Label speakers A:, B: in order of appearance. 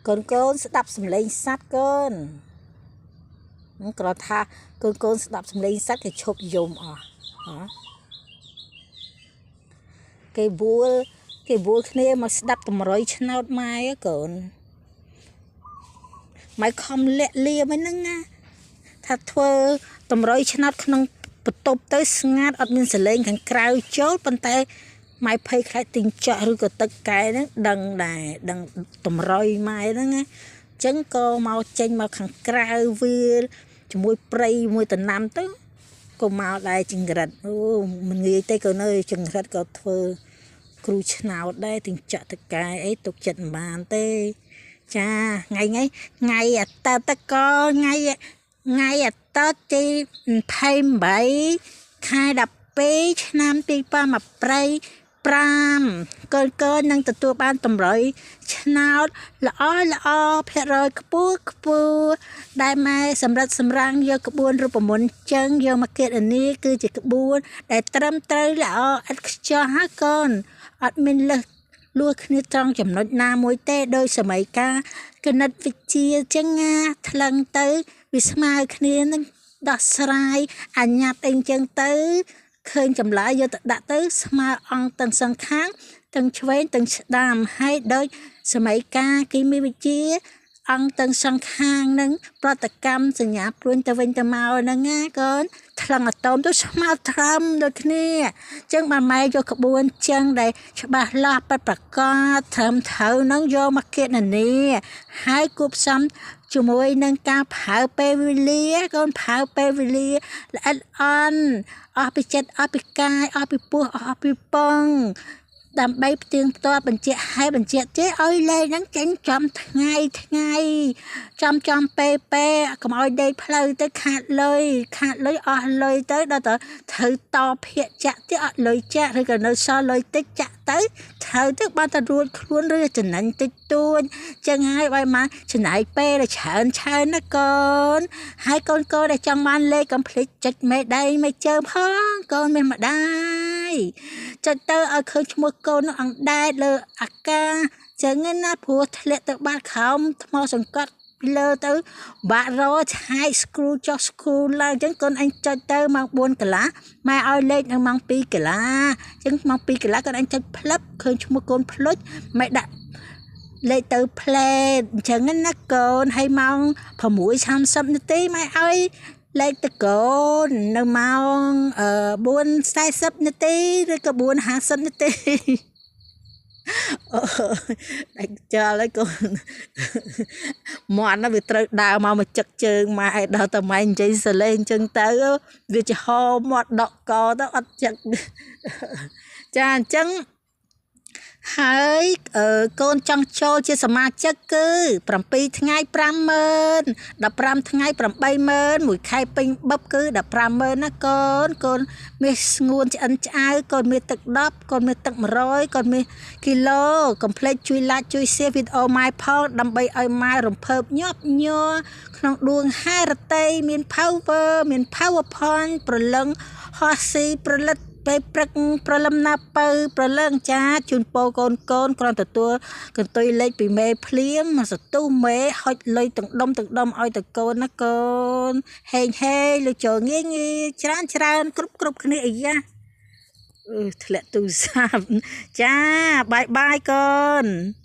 A: កូនកូនស្ដាប់សំឡេងសត្វកូនគ្រាន់ថាកូនកូនស្ដាប់សំឡេងសត្វគេឈប់យំអស់ហ៎គេវួលគេវួលគ្នាមកស្ដាប់តម្រុយឆ្នោតម៉ែកូនម៉ែខំលាក់លៀមហ្នឹងណាថាធ្វើតម្រុយឆ្នោតក្នុងបន្ទប់ទៅស្ងាត់អត់មានសលេងខាងក្រៅចូលប៉ុន្តែម៉ែភ័យខ្លាចទីងចក់ឬក៏ទឹកកែហ្នឹងដឹងដែរដឹងតម្រុយម៉ែហ្នឹងណាអញ្ចឹងក៏មកចេញមកខាងក្រៅវាលជាមួយព្រៃមួយតំណាំទៅក៏មកដែរចង្រិតអូមិនងាយទេក៏នៅចង្រិតក៏ធ្វើគ្រូឆ្នោតដែរទីងចក់តកែអីទុកចិត្តមិនបានទេចាថ្ងៃថ្ងៃថ្ងៃអាទិត្យតកថ្ងៃថ្ងៃអាទិត្យទី28ខែ12ឆ្នាំ2025កូនកូននឹងទទួលបានតម្រុយឆ្នោតល្អល្អភាគរយខ្ពស់ខ្ពស់ដែលម៉ែសម្រិតសម្រាំងយកក្បួនរូបមន្តចឹងយកមកគណនាគឺជាក្បួនដែលត្រឹមត្រូវល្អឥតខ្ចោះហើយកូនអត់មានលើសលួសគ្នាត្រង់ចំណុចណាមួយទេដោយសម័យកាលគណិតវិទ្យាចឹងណាថ្លឹងទៅវាស្មើគ្នានឹងដោះស្រាយអញ្ញាតអីចឹងទៅឃើញចម្លើយយកទៅដាក់ទៅស្មើអង្គទាំងសងខាងទាំងឆ្វេងទាំងស្ដាំហើយដោយសម័យកាលគីមីវិទ្យាអង្គទាំងសងខាងនឹងប្រតិកម្មសញ្ញាព្រួញទៅវិញទៅមកហ្នឹងណាកូនថ្លឹងអាតូមទៅស្មើត្រឹមដូចគ្នាអញ្ចឹងបានម៉ែយកក្បួនចឹងដែលច្បាស់លាស់ពិតប្រាកដត្រឹមត្រូវហ្នឹងយកមកគណនាហើយគួបផ្សំជាមួយនឹងការប្រើពេលវេលាកូនប្រើពេលវេលាល្អិតអន់អស់ពីចិត្តអស់ពីកាយអស់ពីពោះអស់ពីពងដើម្បីផ្ទៀងផ្ទាត់បញ្ជាក់ឲ្យបញ្ជាក់ទេឲ្យលេខហ្នឹងចេញចំថ្ងៃថ្ងៃចំចំពេលពេលកុំឲ្យដេកផ្លូវទៅខាតលុយខាតលុយអស់លុយទៅដល់ទៅត្រូវតភាកចាក់ទៀតអត់លុយចាក់ឬក៏នៅសល់លុយតិចចាក់ទៅត្រូវទៅបានតែរួចខ្លួនឬចំណេញតិចតួចចឹងហើយឲ្យមកចំណាយពេលដែលច្រើនច្រើនណាកូនហើយកូនកូនដែលចង់បានលេខកុំភ្លេចចុចមេដៃមេជើងផងកូនមានម្ដាយចុចទៅឲ្យឃើញឈ្មោះកូននឹងអណ្ដែតលើអាកាសចឹងណាព្រោះធ្លាក់ទៅបាត់ក្រោមថ្មសង្កត់លើទៅបាក់រឆាយ screw ចុះ screw ឡើងអញ្ចឹងកូនអញចុចទៅម៉ោង4កន្លះម៉ែឲ្យលេខនៅម៉ោង2កន្លះអញ្ចឹងម៉ោង2កន្លះកូនអញចុចផ្លឹបឃើញឈ្មោះកូនភ្លុចម៉ែដាក់លេខទៅផ្លែតអញ្ចឹងណាកូនហើយម៉ោង6:30នាទីម៉ែឲ្យលេខតកូននៅម៉ោង4:40នាទីឬក៏4:50នាទីអូដាច់ចោលហើយកូនមាន់ណាវាត្រូវដើរមកមកចឹកជើងម៉ែដល់តែម៉ែនិយាយសលេងអញ្ចឹងទៅវាចំហមាត់ដកកទៅអត់ចឹកចាអញ្ចឹងហើយកូនចង់ចូលជាសមាជិកគឺ7ថ្ងៃ50000 15ថ្ងៃ80000មួយខែពេញបឹបគឺ150,000ណាកូនកូនមាសស្ងួនឆ្អិនឆ្អៅកូនមានទឹក10កូនមានទឹក100កូនមានគីឡូកុំភ្លេចជួយ like ជួយ share វីដេអូម៉ែផងដើម្បីឲ្យម៉ែរំភើបញាប់ញ័រក្នុងដួងហារតីមាន power មាន power point ប្រលឹងហោះស៊ីប្រលិតពេលព្រឹកព្រលឹមណាពៅប្រលឹងចាជូនពោកូនកូនគ្រាន់ទទួលកន្ទុយលេខពីមេភ្លាមមកសន្ទុះមេហុចលុយទាំងដុំទាំងដុំឲ្យទៅកូនណាកូនហេងហេងលុយចូលងាយងាយច្រើនច្រើនគ្រប់គ្រប់គ្នាអាយ៉ាអឺធ្លាក់ទូរស័ព្ទចា bye bye កូន។